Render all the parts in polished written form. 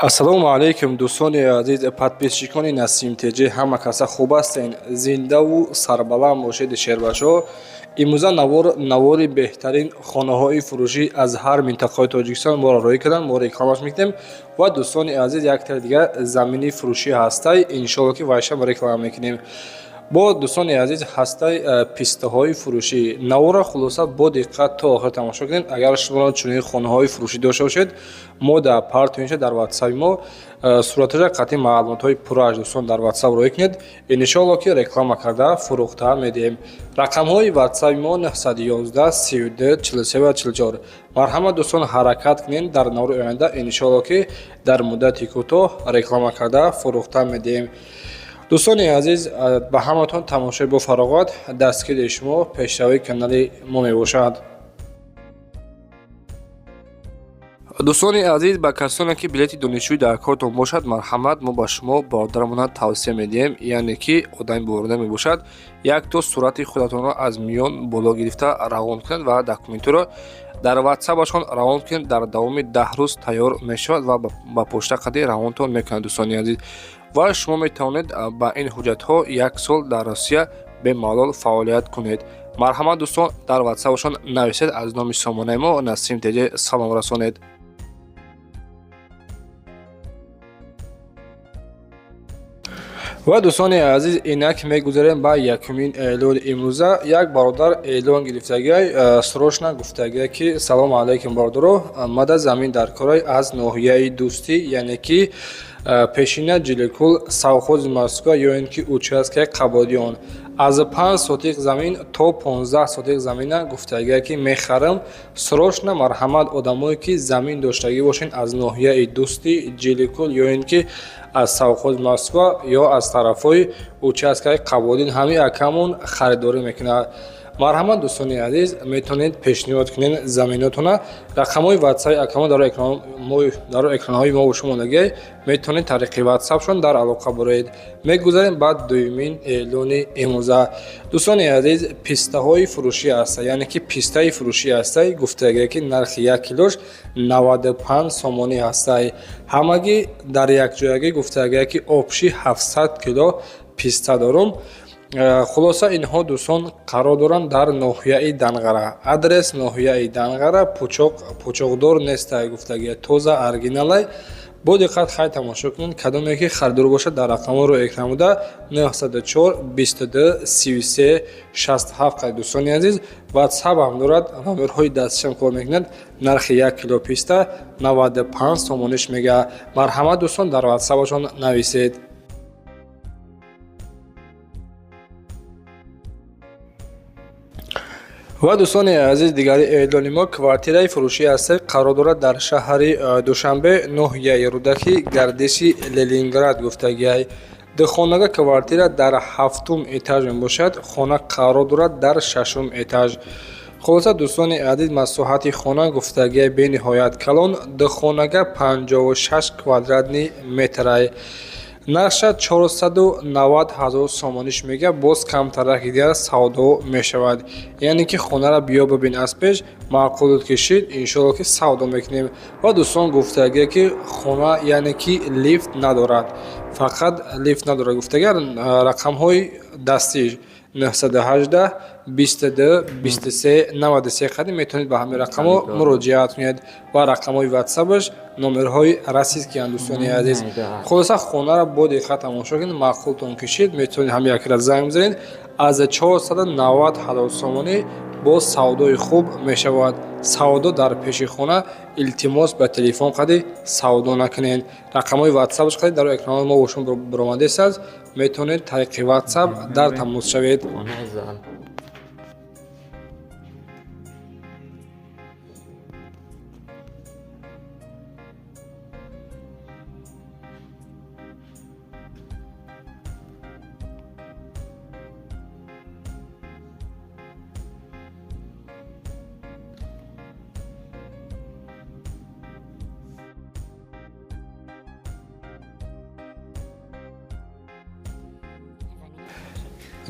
Ассалому алайкум, дӯстони азиз, подписчикони Насим ТЖ. Ҳама каса хуб ҳастен, зиндаву сарбаланд бошед, шербачаҳо. Имрӯза навор, навори беҳтарин хонаҳои фурӯшӣ аз ҳар минтақаи Тоҷикистон моро роҳӣ карданд, мо рекламаш мекунем. Ва, дӯстони азиз, яктаи дигар замини фурӯшӣ ҳастай, иншоалло, ки вайшам реклама мекунем. Бо, дӯстони азиз, ҳастаи пистаҳои фурӯшӣ. Навора хулоса бо диққат то охир тамошо кунед. Агар шумо чунин хонаҳои фурӯшӣ дошта бошед, мо дар партоинша дар ватсаби мо суратҳоя қатъи маълумотҳои пуррааш, дӯстон, дар ватсап роҳӣ кунед, иншоалло, ки реклама карда фурӯхта медиҳем. Рақамҳои ватсаби мо 911 32 43 ва 44. Марҳамат, дӯстон, ҳаракат кунед. Дар навори оянда, иншоалло, ки дар муддати кӯтоҳ реклама карда фурӯхта медиҳем. Дӯстони азиз, ба ҳаматон тамошои бо фароғат. Дастгири шумо пешравии канали мо мебошад. Дӯстони азиз, ба касоне ки билети донишҷӯӣ дар кортон бошад, марҳамат, мо ба шумо бародарамона тавсия медиҳем, яъне ки одами боварда мебошад, якто сурати худатонро аз миён боло гирифта равон кунед ва документҳоро дар ватсапашон равон кунед. Дар давоми 10 рӯз тайёр мешавад ва ба почта қади равонтон мекунад, дӯстони азиз. Ва шумо метавонед ба ин ҳуҷҷатҳо як сол дар Россия бемалол фаъолият кунед. Марҳамат, дӯстон, дар ватсапашон нависед, аз номи сомонаи мо Насим ТЖ салом расонед. Ва, дӯстони азиз, инак мегузарем ба якумин эълони имрӯза. Як бародар эълон гирифтагиай, срочно гуфтагиай, ки салому алайкум, бародаро, мада замин дар корай аз ноҳияи Дӯстӣ, яъне ки пешина Ҷиликул, совхози Москва ё ин ки участкаи Қабодиён, аз 5 сотих замин то 15 сотих замина гуфтагиай, ки мехарам срочно. Марҳамат, одамое ки замин доштагӣ бошед аз ноҳияи Дӯстӣ, Ҷиликул ё ин ки аз совхози Москва ё аз тарафҳои участкаи Қабодин, ҳамин акамон харидорӣ мекунад. Марҳамат, дӯстони азиз, метавонед пешниҳод кунед заминотона. Рақамҳои ватсаи акамон дар экранҳои мо шумо мондагиай, метавонед тариқи ватсапшон дар алоқа бароед. Мегузарем ба дуюмин эълони имрӯза. Дӯстони азиз, пистаҳои фурӯшӣ ҳаста, яъне ки пистаи фурӯшӣ ҳастай. Гуфтагиай, ки нархи як килош 95 сомонӣ ҳастай. Ҳамагӣ дар якҷоягӣ гуфтагиай, ки общий 700 кило писта дорум. Хулоса, инҳо, дӯстон, қарор доранд дар ноҳияи Данғара. Адрес: ноҳияи Данғара. Пучоқ, пучоқдор нестай, гуфтагия, тоза, оригиналай. Бо диққат хай тамошо кунед. Кадоме ки харидор бошад, дар рақамҳоро экран буда 904 22 33 67 қайд. Дӯстони азиз, ватсап ҳам дорад, номерҳои дастишам кор мекунад. Нархи як кило писта 95 сомониш мега. Марҳамат, дӯстон, дар ватсапашон нависед. Ва, дӯстони азиз, дигари эълони мо квартираи фурӯшӣ аст, қарор дорад дар шаҳри Душанбе, ноҳияи Рӯдакӣ, гардиши Ленинград гуфтагиай. Духонага квартира дар ҳафтум этаж мебошад, хона қарор дорад дар шашум этаж. Хулоса, дӯстони азиз, масоҳати хона гуфтагиай бениҳоят калон, духонага 56 квадратный метрай. Нархша 490 ҳазор сомониш мега, боз камтарак дигар савдо мешавад. Яъне ки хонара биё бибин аз пеш, маъқулот кишид, иншоалло, ки савдо мекунем. Ва, дӯстон, гуфтагие, ки хона, яъне ки лифт надорад, фақат лифт надорад гуфтагия. Рақамҳои дастӣ 918 22 23 93 қадим, метавонед ба ҳамин рақамҳо муроҷиат кунед ва рақамҳои ватсапаш номерҳои российскиянд, дӯстони азиз. Хулоса, хонаро бо диққат тамошо кунед, маъқултон кишид, метавонед ҳам якра занг бизанед. Аз 490 ҳазор сомонӣ боз савдои хуб мешавад. Савдо дар пеши хона, илтимос, ба телефон қади савдо накунед. Рақамҳои ватсапаш қади дар экранҳои мо шумо баромадааст, метавонед тариқи ватсап дар тамос шавед. Хонаи зал.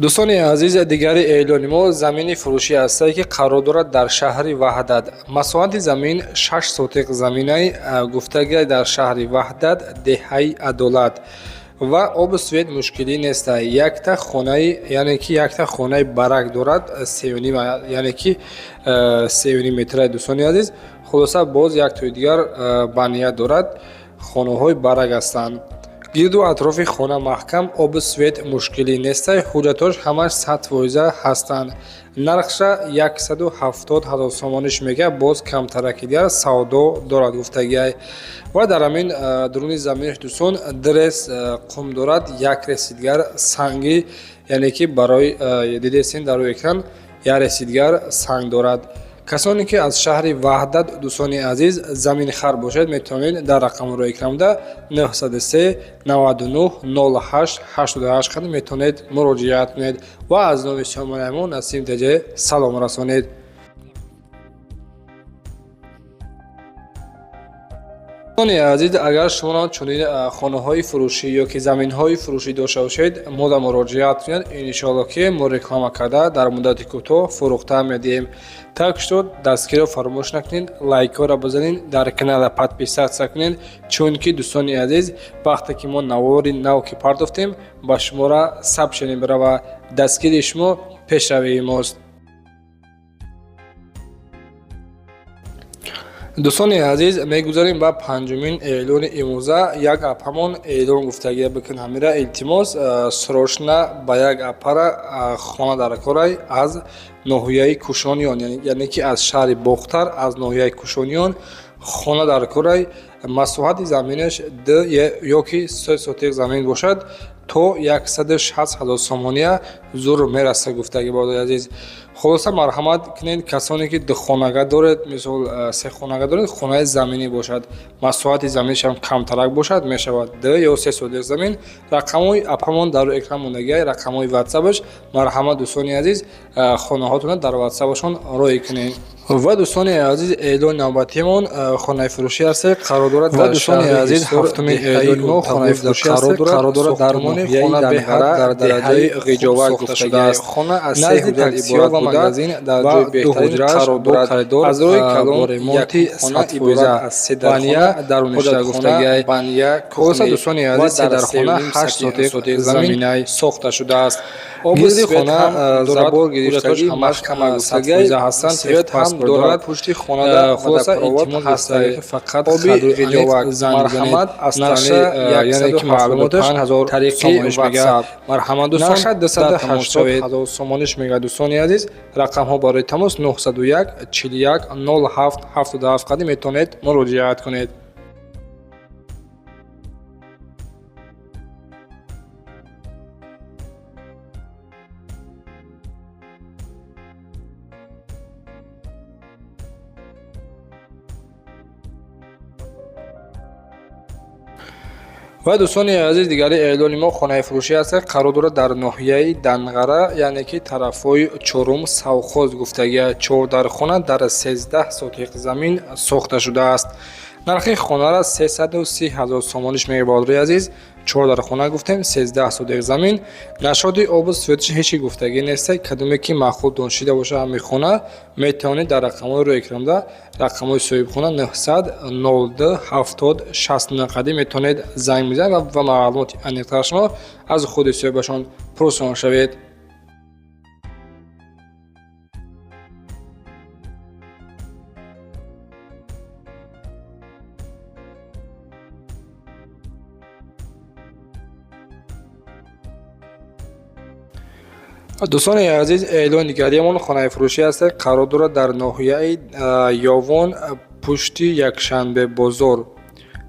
Дӯстони азиз, дигари эълони мо замини фурӯшӣ ҳастае, ки қарор дорад дар шаҳри Ваҳдат. Масоҳати замин 6 сотиқ заминай, гуфтагиай, дар шаҳри Ваҳдат, деҳаи Адолат, ва обу свет мушкилӣ неста. Якта хонаи, яъне ки якта хонаи барак дорад, сеюним, яъне ки 3,5 метраи. Дӯстони азиз, хулоса, боз яктои дигар баният дорад, хонаҳои барак ҳастанд. Гирду атрофи хона маҳкам, обу свет мушкилӣ нестай, ҳуҷҷатош ҳамаш 100% ҳастанд. Нархша 170 000 сомониш мега, боз камтараки дигар савдо дорад, гуфтагиай. Ва дар ҳамин дуруни заминаш, дӯстон, дрес қум дорад, як реси дигар сангӣ, яъне ки барои дидесин дар рӯи экран, як реси дигар санг дорад. Касоне ки аз шаҳри Ваҳдат, дӯстони азиз, заминхар бошед, метавонед дар рақами рӯи экранда 903 99 08 88 қадр метавонед муроҷиат кунед ва аз номи сомонаи мо Насим ТЖ салом расонед. Дӯстони азиз, агар шумо чунин хонаҳои фурӯшӣ ё ки заминҳои фурӯшӣ дошта бошед, мода муроҷиат кунед. Иншоалло, ки мо реклама карда, дар муддати кӯтоҳ фурӯхта медиҳем. Так что дастгириро фаромӯш накунед, лайкҳоро бизанед, дар канала подписаться кунед, чунки, дӯстони азиз, вақте ки мо навори нав ки партофтем, ба шуморо сообщение бирава. Дастгирии шумо пешравии мост. Дӯстони азиз, мегузарем ба панҷумин эълони имрӯза. Як апамон эълон гуфтагия бикун ҳамира, илтимос, срочно ба як апара хона дар корай аз ноҳияи Кушониён, яъне ки аз шаҳри Бохтар, аз ноҳияи Кушониён хона дар корай. Масоҳати заминаш д ё ки се сотиқ замин бошад, то 160 000 сомония зур мераса, гуфтаги. Бародари азиз, хулоса, марҳамат кунед, касоне ки духонага доред, мисол сехонага доред, хонаи заминӣ бошад, масоҳати заминашам камтарак бошад, мешавад д ё се сотиқ замин. Рақамҳои апамон дар рӯи экран мондагиай, рақамҳои ватсапаш. Марҳамат, дӯстони азиз, хонаҳотонро дар ватсапашон роҳӣ кунед. Ва, дӯстони азиз, эълони навбатиамон хонаи фурӯшӣ ҳаст, қарор дорад ва, дӯстони азиз, ҳафтумин эълони мо хонаи фурӯшӣ ҳаст, қарор дорад дар хона беҳад дар дараҷаи ғиҷоват гуфта шудааст. Хона аз се ҳуҷра иборат буда, магазин дар ҷои беҳтарин қарор дорад. Аз рӯи калон ремонти хона иборат аз се дархона, даруништа, гуфтагиай. Хулоса, дӯстони азиз, се дархона, 8 сотиқ заминай сохта шудааст. Гирди хона забор гирифтагӣ, маҳкама, гуфтагиай, ҳастанд, свет ҳам дорад, пушти хонада. Хулоса, илтимос, ҳастае, фақат оби ғиҷовак. Марҳамат, аз наша, яъне ки маълумоташ тариқи ватсап. Марҳамат, дӯстон, наша 280 000 сомониш мега. Дӯстони азиз, рақамҳо барои тамос 901 41 07 77 қадим метавонед муроҷиат кунед. Ва, дӯстони азиз, дигари эълони мо хонаи фурӯшӣ аст, қарор дорад дар ноҳияи Данғара, яъне ки тарафҳои чорум совхоз, гуфтагия. Чордархона дар 13 сотиқ замин сохта шудааст. Нархи хонара 330 000 сомониш мега. Бародари азиз, чордархона гуфтем, 13 сотиқ замин. Нашоди обу светиш ҳечи гуфтагӣ неста. Кадоме ки маъқул доншида боша ҳамин хона, метавонед дар рақамҳои рӯи экранда, рақамҳои соҳибхона 900 02 70 69 қадим метавонед занг бизанед ва маълумоти аниқтарашро аз худи соҳибашон пурсон шавед. Дӯстони азиз, эълони дигариамон хонаи фурӯшӣ аст, қарор дорад дар ноҳияи Ёвон, пушти Якшанбе бозор.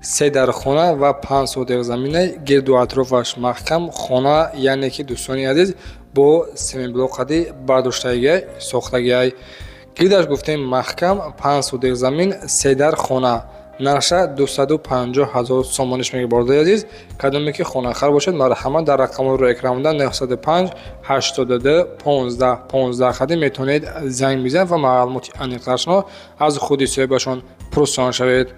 Се дархона ва 5 сотиқ замина, гирду атрофаш маҳкам. Хона, яъне ки, дӯстони азиз, бо семиблоқади бардоштагиай сохтагиай. Гирдаш, гуфтем, маҳкам, 5 сотиқ замин, се дар хона. Нархша 250 000 сомониш мега. Бародари азиз, кадоме ки хонахар бошад, марҳамат, дар рақамҳои рӯи экранбуда 905 82 15 15 қадим метавонед занг бизанед ва маълумоти аниқтарашро аз худи соҳибашон пурсон шавед.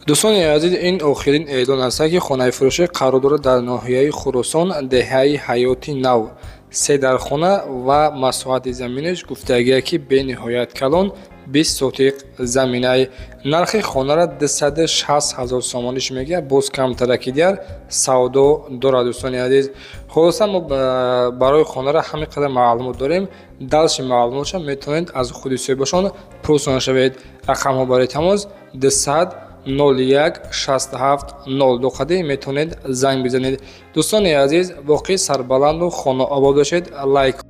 Дӯстони азиз, ин охирин эълон аст, ки хонаи фурӯшӣ қарор дорад дар ноҳияи Хуросон, деҳаи Ҳаёти Нав. Се дархона ва масоҳати заминаш гуфтагие, ки бениҳоят калон, 20 сотиқ заминай. Нархи хонара 260 ҳазор сомониш мегӯяд, боз камтараки дигар савдо дорад. Дӯстони азиз, хулоса, мо барои хонара ҳамин қадар маълумот дорем. Дальше маълумотша метавонед аз худи соҳибашон пурсон шавед. Рақамҳо барои тамос 200 01 67 02 қади метавонед занг бизанед. Дӯстони азиз, боқӣ сарбаланду хонаобод бошед. Лайк.